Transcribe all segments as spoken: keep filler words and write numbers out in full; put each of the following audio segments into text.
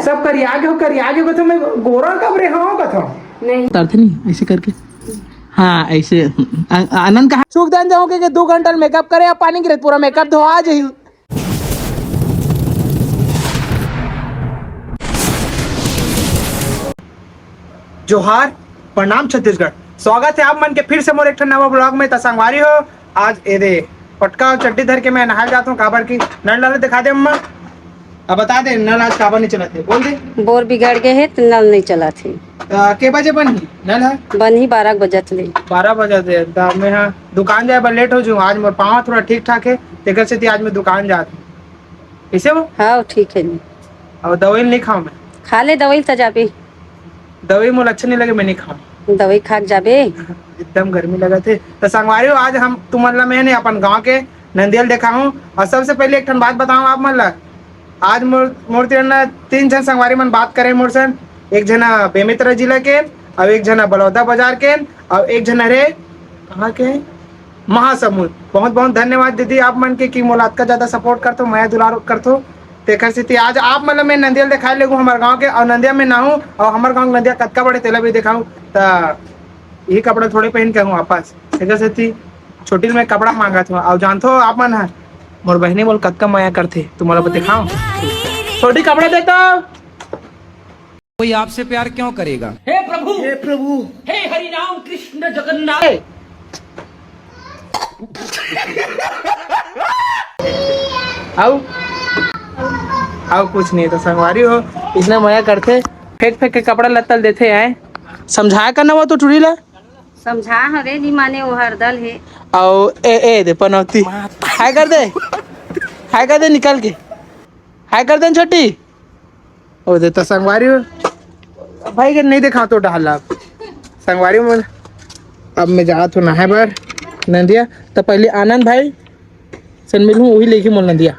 सब करिया गे हो, करिया गे हो, कथो मैं गोरा कब रे हंव कथो। नहीं। उतारथे नहीं, ऐसे करके। हाँ, ऐसे। आ-, आनंद कहा, सुख दान जाऊँ के, के दो घंटा मेकअप करे, अब पानी गिरे, पूरा मेकअप धोआ जाही। जोहार, प्रणाम छत्तीसगढ़। स्वागत है आप मन के फिर से मोर एक ठन नवा ब्लॉग में। त संगवारी हो, आज ए दे पटका अउ चड्डी धर के मैं नहाए जात हूँ, काबर की नल वाले दिखा दे अम्मा। अब बता दे, नल आज काबर नहीं चलत हे, बोल दे। बोर बिगड़ गए हे त नल नहीं चलत हे। त के बजे बनही नल ह? बनही बारह बजत ले। बारह बजे दे, त मैं हा दुकान जाए बर लेट हो जू। आज मोर पाँव थोड़ा ठीक ठाक हे, तेकर सेती आज मैं दुकान जात हूँ। कैसे हो? हाँ, ठीक है जी। और दवाई नहीं खाऊँ मैं? खा ले दवाई त जाबे। दवाई मोला अच्छा नहीं लगे, मैं नहीं खाऊँ। दवाई खा के जाबे। एकदम गर्मी लगत हे। त संगवारी हो, आज हम तुमन ला मैं ने अपन गांव के नंदिया ल देखाहूँ। और सबसे पहले एक ठन बात बताऊँ आप मन ला, आज मोर, मोर तीर न तीन झन संगवारी मन बात करे मोर सन। एक झन ह बेमेतरा जिला के, और एक झन ह बलौदा बाजार के, और एक झन हरे कहाँ के? महासमुंद। बहुत बहुत धन्यवाद दीदी आप मन के कि मोला अतका ज्यादा सपोर्ट करथो, मया दुलार करथो। तेखर सेती आज आप मन ल मैं नंदिया ल देखाए लेगू हमर गांव के, और नंदिया में नहाहूँ, और हमर गांव के नंदिया कतका बड़े तेला भी देखाहूँ। त यही कपड़ा थोड़े पहन के आहूँ वापस। तेखर सेती छोटी ल मैं कपड़ा मांगत हूँ। और जानथो आप मन ह, मोर बहिनी मोल कतका मया करथे, तुमन ल देखाऊँ। छोटी, कपड़ा दे तो। कोई आपसे प्यार क्यों करेगा? हे प्रभु, हे प्रभु, हे हरि राम कृष्ण जगन्नाथ। आओ, आओ, कुछ नहीं तो संगवारी हो, इसने मया करथे, फेंक फेंक के कपड़ा लत्ता ल देथे आए। समझाया करना वो तो टुरी ला। समझा हरे नहीं माने, वो हरदल हे। आओ, ए, ए, दे पनौती। हाय कर दे, हाय कर दे निकल के, हाय कर दे न छोटी। ओ दे त संगवारी हो। भाई के नहीं देखा तो डहला। संगवारी मन, अब मैं जात हूँ नहाए बर नंदिया। त पहले आनंद भाई से मिलूँ, वही लेके मोल नंदिया।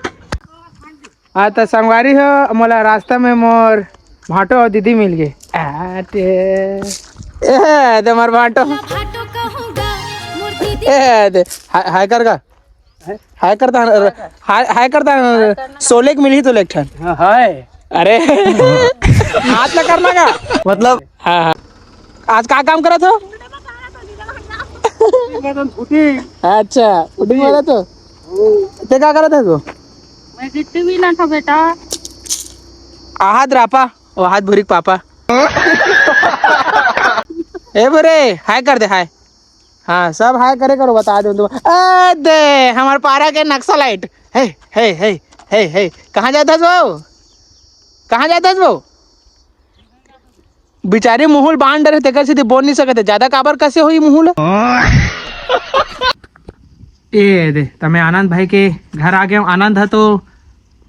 आ त संगवारी हो, मोला रास्ता में मोर भांटो और दीदी मिल गए। आटे। ए, दे मोर भांटो। ए, दे, हाय, हाय कर का? हाय करता हन, हाय, हाय करता हन, सोले के मिलही तो ले एक ठन। हाँ, हाय। अरे, हाथ ला करना का? मतलब? हाँ, हाँ। आज का काम करत हो? अच्छा, उठी वाला तो। ते का करत है तू? मैं गिट्टी भी ना था बेटा। आहत रापा, ओ हाथ भुरी के पापा। ए बोरे, हाय कर दे, हाय। हाँ, सब हाय करे करो, बता दो तुम। ए दे, हमार पारा के नक्सलाइट। हे, हे, हे, हे, हे। कहाँ जाता है वो? कहाँ जाता है वो? बिचारी मुहुल बांध डरे, तेकर सीधी बोल नहीं सकते। ज्यादा काबर कसे हुई मुहुल? ए दे, त मैं आनंद भाई के घर आ गया हूँ। आनंद है तो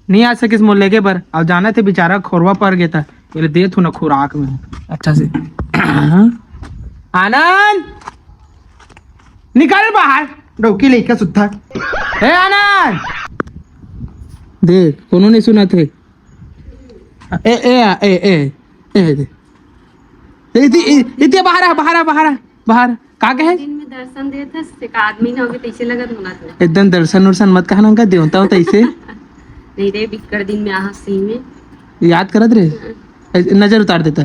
नहीं आ सकिस मोर लेगे बर। अब जाना थे बेचारा खोरवा पर गया था। पहले दे तू ना खुराक में अच्छा से। आनंद, निकल बाहर, डौकी लेके सुत्ता। ए आनंद, देख कोनो नहीं सुना थे। ए ए ए ए ए दे। इति इति बाहर आ, बाहर आ, बाहर आ, बाहर। का कहे? दिन में दर्शन देत हस, एक आदमी न होगे तैसे लगत मोला तो। एकदम दर्शन उर्शन मत कहना का, देवता हो तैसे। नहीं रे, बिक्कड़ दिन में आहा सही में। याद करत रे। हाँ। ऐसे नजर उतार देता।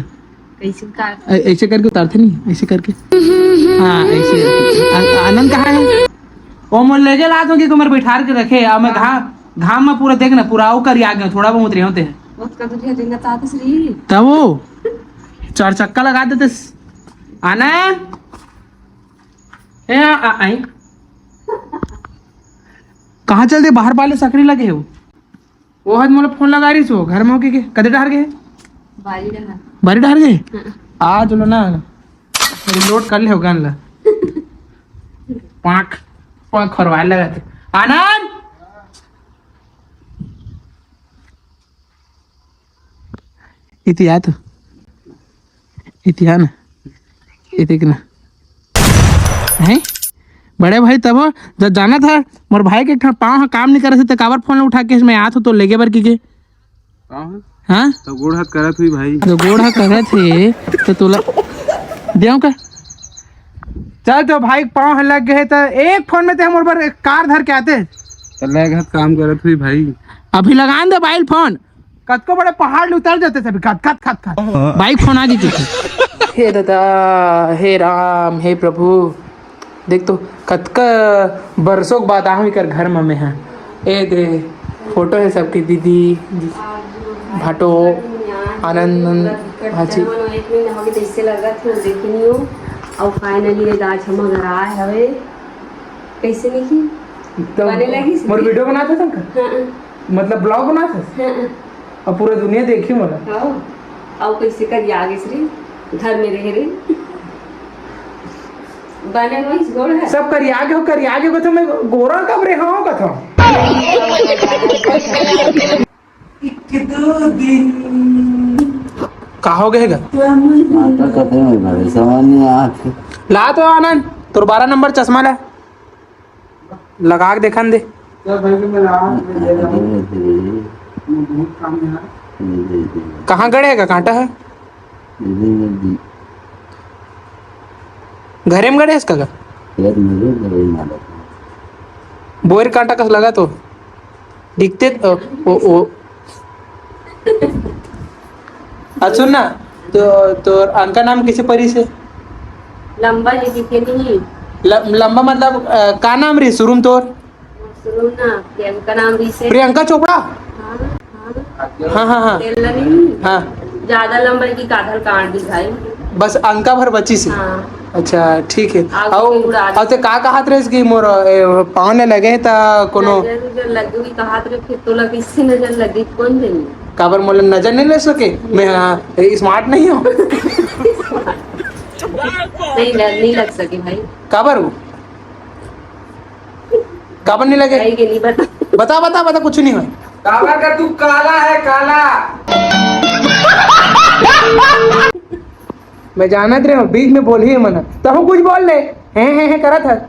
कैसे उतार? ऐ-, ऐसे करके उतारते नहीं, ऐसे करके। हाँ, ऐसे। आ-, आनंद कहाँ है? ओ मोर लेगे लात होगी, को मेरे बैठार के रखे, आ मैं घाम, घाम में पूरा देख ना, पूरा ओकर आगे थोड़ा बहुत रहे होते हैं। बहुत कदुरिया दिन तात श्री। तब वो चार चक्का लगा देते। आनंद, ए, आ, आ, आई। कहाँ चल दे? बाहर पाले सकरी लगे हो। वो हद मोला फोन लगा रही सो, घर में होके के, कदे डहर गए? बारी डहर। बारी डहर गए? हाँ। आ चलो ना, लोड कर ले हो गन ला। पाँख, पाँख खरवाए लगा थे। आनंद! इति आ तो। इति आ ना। इति के ना। हैं? बड़े भाई तब जब जाना था, मोर भाई के एक ठन पाँव ह काम नहीं करत हे, त काबर फोन उठा के मैं आत हूँ तो लेगे बर की के? पाँव ह? हाँ? तो गोड़ हाथ करत हुई भाई। तो गोड़ हाथ करत हे, तो तोला देव का? चल तो भाई पाँव ह लग गए, तो एक फोन में ते हम मोर बर एक कार धर के आते। तो लेग हाथ काम करत हुई भाई। अभी लगा दे भाई फोन। कतको बड़े पहाड़ ले उतर जाते सभी, खत खत खत खत। बाइक फोन आ गई थी। हे दादा, हे राम, हे प्रभु, देख तो, कतका बरसों के बाद आहूँ एकर घर म मैं ह। ए दे, फोटो हे सबके, दीदी, भाटो, आनंद, भाजी। एक महीना हो गया, जैसे लगत हे, देखे नहीं हो। और finally ये दाज हम घर आए हवे। कैसे नहीं की? तो बने लगी मोर वीडियो बनात हस का? हाँ। मतलब ब्लॉग बनात हस? हाँ। अब पूरा दुनिया देखी मोला। हाँ। और कैसे करिया आगे श्री घर में रहे रे। बने वही गोड़ है। सब करिया आगे हो, करिया आगे को तो मैं गोरा कब रे हाँ का था। एक दो दिन। का हो गए गा? माता कथे में भरे, समझ नहीं आत। ला तो आनंद, तोर बारह नंबर चश्मा ला। लगा के देखन दे। चल भाई, मैं लगा के दे रहा हूँ। अरे, अरे। मैं बहुत काम है यार। अरे, अरे। कहाँ गड़े हे का कांटा ह? अरे, अरे। घरे में गड़े हे इसका का? यार, मेरे घर ही मारा। बोर कांटा कस लगा तो? दिखते त-, ओ, ओ, ओ। अच्छा सुन ना, तो, तो अंका नाम किसे परी से? लंबा जी दिखे नहीं। ल-, लंबा मतलब, अ, का नाम रही शुरू में तोर? सुनो ना, प्रियंका नाम रही से। प्रियंका चोपड़ा? हाँ, हाँ। हाँ, हाँ, हाँ। तेल नहीं। हाँ। ज्यादा लंबा की काधल काट दी भाई। बस अंका भर बची से। हाँ। अच्छा, ठीक है। आगे और, के उड़ा दे। और ते का कहत रहे कि मोर, ए, पाँव ले लगे त कोनो नजर उजर लगे हुई कहत रहे, फिर तोला किससे नजर लगे, कौन जानी? काबर मोला नजर नहीं लग सके? मैं, हाँ, ए, smart नहीं हूँ। नहीं लग, नहीं लग सके भाई। काबर वो? काबर नहीं लगे? नहीं, नहीं बता। बता, बता, बता, कुछ नहीं होय। काबर का तू काला है, काला। मैं जानत रहे हूँ, बीच में बोल ही मना। तहु कुछ बोल ले। हैं, हैं, हैं करत है।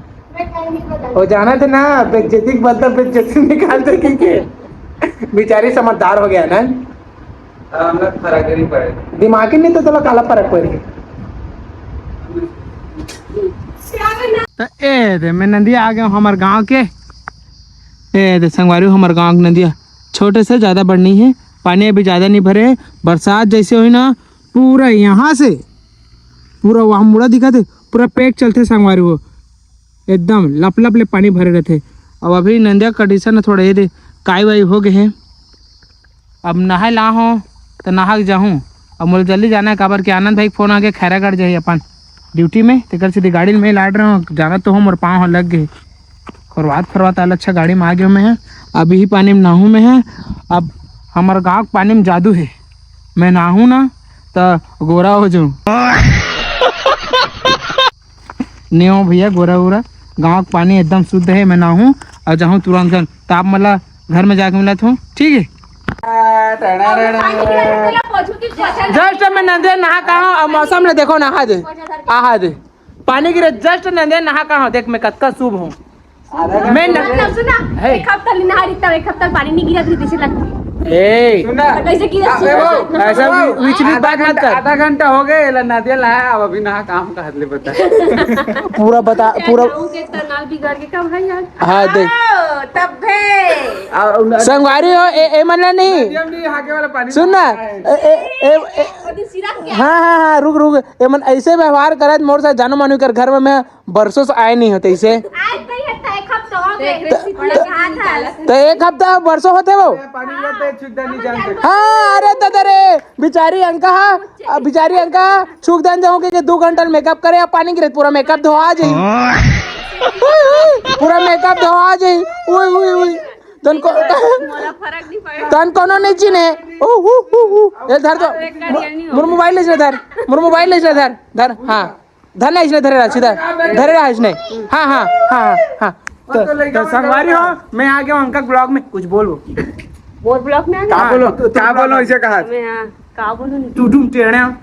वो जानत है ना, बेइज्जती के बदला बेइज्जती निकाल दे के। बेचारी समझदार हो गया ना। अब हमरा फरक नहीं पड़े। दिमाग ही नहीं तो तोला काला फरक पड़े। त ए दे, मैं नदिया आ गया हूँ हमर गांव के। ए दे संगवारी, हमर गांव के नदिया छोटे से, ज्यादा बड़ नहीं है, पानी अभी ज्यादा नहीं भरे है। बरसात जैसे हुई ना, पूरा यहाँ से पूरा वहाँ मुड़ा दिखा दे, पूरा पैक चलते संगवारी हो। एकदम लप लप ले पानी भरे रहथे। अब अभी नंदिया condition थोड़ा ये दे, काई वाई हो गए हे। अब नहाए ला हो त नहा के जाहूँ। अब मोला जल्दी जाना है, काबर के आनंद भाई के फोन आगे, खैरागढ़ जाही अपन ड्यूटी में, तेकर सीधी गाड़ी में लाड़ रहे हो, जाना तो हो, मोर पाँव ह लग गए। खोरवात खोरवात आल अच्छा गाड़ी में आ गयो मैं ह। अब यही पानी में नहाहूँ मैं ह। अब हमर गाँव के पानी में जादू है, मैं नहाहूँ ना त गोरा हो जाऊँ। नहीं हो भैया, गोरा उरा, गाँव के पानी एकदम शुद्ध है। मैं नहाहूँ और जाहूँ तुरंत घर, त आप मला घर में जाके मिलत हो, ठीक है? जस्ट मैं नंदे नहा कहा हूँ, अब मौसम ले देखो, नहा दे, आहा दे, पानी गिरे, जस्ट नंदे नहा कहा हूँ, देख मैं कतका शुभ हूँ। मैं न- मतलब सुना, हे। एक हफ्ता ले नहा रही, तब एक हफ्ता पानी नहीं गिरा, तुझे कैसे लगती? ए, सुन ना। कैसे गिरा? आ, ए, वो, ऐसा वो, वि-, विचलित आधा बात मत घंटा, कर। आधा घंटा हो गया, एला नदिया लाया, अब अभी नहा काम का हद ले बता। पूरा बता, पूरा। गाँव के तनाल बिगड़ के कब है यार? हाँ, देख। ओ, तब भे। आ, उन- संगवारी हो, ए, ए मन ला नहीं। नदिया में नहीं, हाके वाला पानी सुन ना, है। ए, ए, ए, ए, ओ, दिन सिरा क्या? हाँ, हाँ, हाँ, रुक, रुक। ए मन ऐसे व्यवहार करत मोर साथ, जानो मानो कर घर में मैं बरसों से आए नहीं होते इसे। आज नहीं हफ्ता, एक हफ्ता हो गए। देख रहे, त-, त-, त-, एक हफ्ता बरसों होते वो। पानी लेते, छुद्दा नहीं जानते। हाँ, अरे दादा रे, बिचारी अंका हा, अब बिचारी अंका हा, छुक दान जाऊँ के दो घंटा मेकअप करे, अब पानी गिरे, पूरा मेकअप धोआ जाई। पूरा मेकअप धोआ जाई। उई, उई, उई। तन को, मोला फरक नहीं पड़े। तन कोनो नहीं चिने। ऊ, ऊ, ऊ, ऊ। ए, धर तो। अब एक गाड़ी नहीं मोर होगा। मोबाइल ले धर। मोर मोबाइल ले धर। धर, हाँ। धर ना इसने, धरे रहा, सीधा। धरे रहा इसने। हाँ, हाँ, हाँ, हाँ, हाँ। तो, तो संगवारी हो, मैं आ गया हूँ अंकल ब्लॉग में, कुछ बोलो। मोर ब्लॉग में आ गया? का बोलो, तो का बोलो, ऐसे कहा? मैं, हाँ, का बोलूँ? टुडुम टेढ़ा।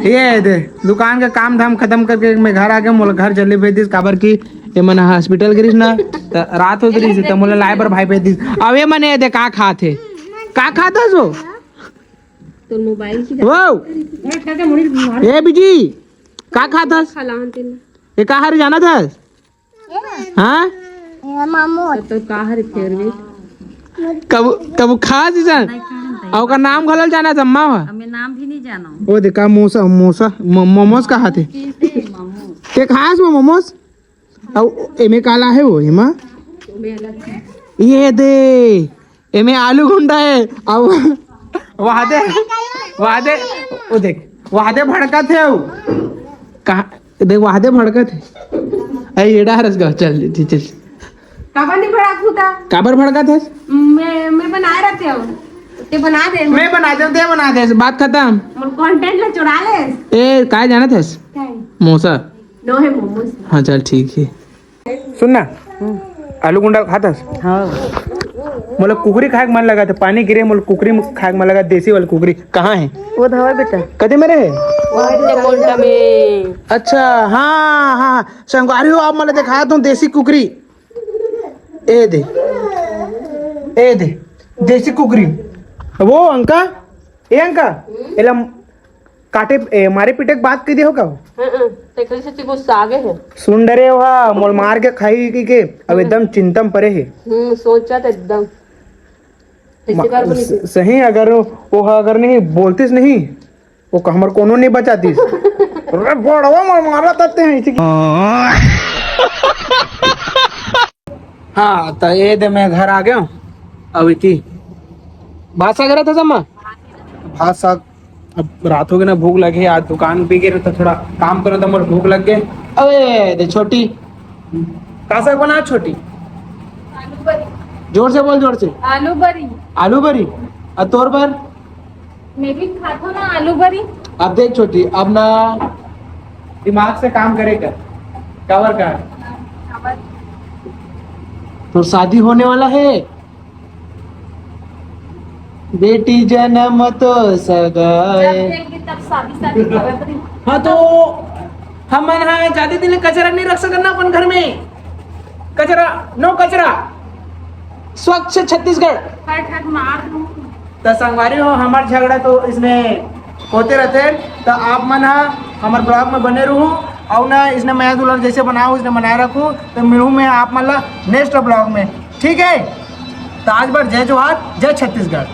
ये दे, दुकान का काम धाम खत्म करके मैं घर आ गया, मोला घर जल्दी भेज दिस, काबर की ये मन हॉस्पिटल गिरिस ना, त रात हो गिरिस, त मोला लाए बर भाई भेज दिस। अब ये मन ये दे का खात हे, का खात हस वो? तोर मोबाइल की वो? ए बिजी, का खात हस? खा लान तेला। ये का हरे जानत हस? हाँ? ए मामू। तो, तो का हरे फेर भी? कब, कब खास ही जान। नहीं खान थे। अउ ओकर नाम घलो जानत हस अम्मा ह? अब मैं नाम भी नहीं जानो। ओ देखा मोसा, मोसा, मो-, मोमोस कहाथे। चीज दे, मोमोस। ते खास वो मोमोस? अउ एमे काला हे वो, एमा? ये दे, एमे आलू गुंडा हे। अउ वहा दे, वहा दे, ओ देख, वहा दे भड़कत हे वो। कहा, देख, वहा दे भड़कत हे। अरे, ये डारस गा, चल, चल, चल। काबर नहीं भड़कहूँ ता? काबर भड़कत हस? मैं, मैं बनाए रहते हूँ। ते बना दे। मैं बना दे, ते बना दे, बात खत्म। मोर content ला चुरा ले। ए, काय जानत हस? काय? मोसा। नो है मोमोज। हाँ, चल, ठीक है। सुन ना, आलू गुंडा खात हस? हाँ। मोला कुकरी खाए के मन लगा था, पानी गिरे, मोला कुकरी खाए के मन लगा, देसी वाली कुकरी। कहाँ है? वो धवा बेटा। कदे मेरे है? वो है कोंटा में। अच्छा, हाँ, हाँ, हाँ। संगवारी हो, आप मोला दिखा दो देसी कुकरी। ए दे, ए दे, देसी कुकरी। वो अंका, ए अंका, एला काटे, ए, मारे पीटे के बात कह दे हो का? हाँ, हाँ, तेकरे से गुस्सा आगे है। सुन डरे हो हा, मोल मार के खाई की के, अब एकदम चिंता में परे है। हम्म, सोचा तो एकदम। कैसे मा-, कर बोली? स-, सही, अगर वो हा, अगर नहीं बोलतीस नहीं, वो का हमर कोनो नहीं बचातीस। अरे बड़वा मार मारा तते हैं इसी की। हाँ, तो ये दे मैं घर आ गया हूँ। अब इति भात साग रहा था जम्मा। भात साग, अब रात हो गई ना, भूख लगे, आज दुकान भी गए तो थोड़ा काम करो तो मोर भूख लग गए। अबे दे छोटी, का साग बना छोटी? आलू बरी। जोर से बोल, जोर से। आलू बरी। आलू बरी। और तोर बर? मैं भी खाथो ना आलू बरी। अब देख छोटी, अब ना दिमाग से काम करे कर। काबर का? काबर? तो शादी होने वाला है। बेटी जन्म तो सगा जब है। देंगे तब शादी, शादी करत रही। हाँ, तो हमन हा ज्यादा दिन कचरा नहीं रख सकत ना अपन घर में। कचरा, no कचरा, स्वच्छ छत्तीसगढ़। हट, हट, मार दूँ। तो संगवारी हो, हमार झगड़ा तो इसने होते रहते, तो आप मन हा हमार vlog में बने रहू, और ना इसने मया दुलार जैसे बनाओ, इसने बनाए रखू। तो मिलूँ मैं आप मन ला next vlog में, ठीक है? तो आज बार जय जोहार, जय छत्तीसगढ़।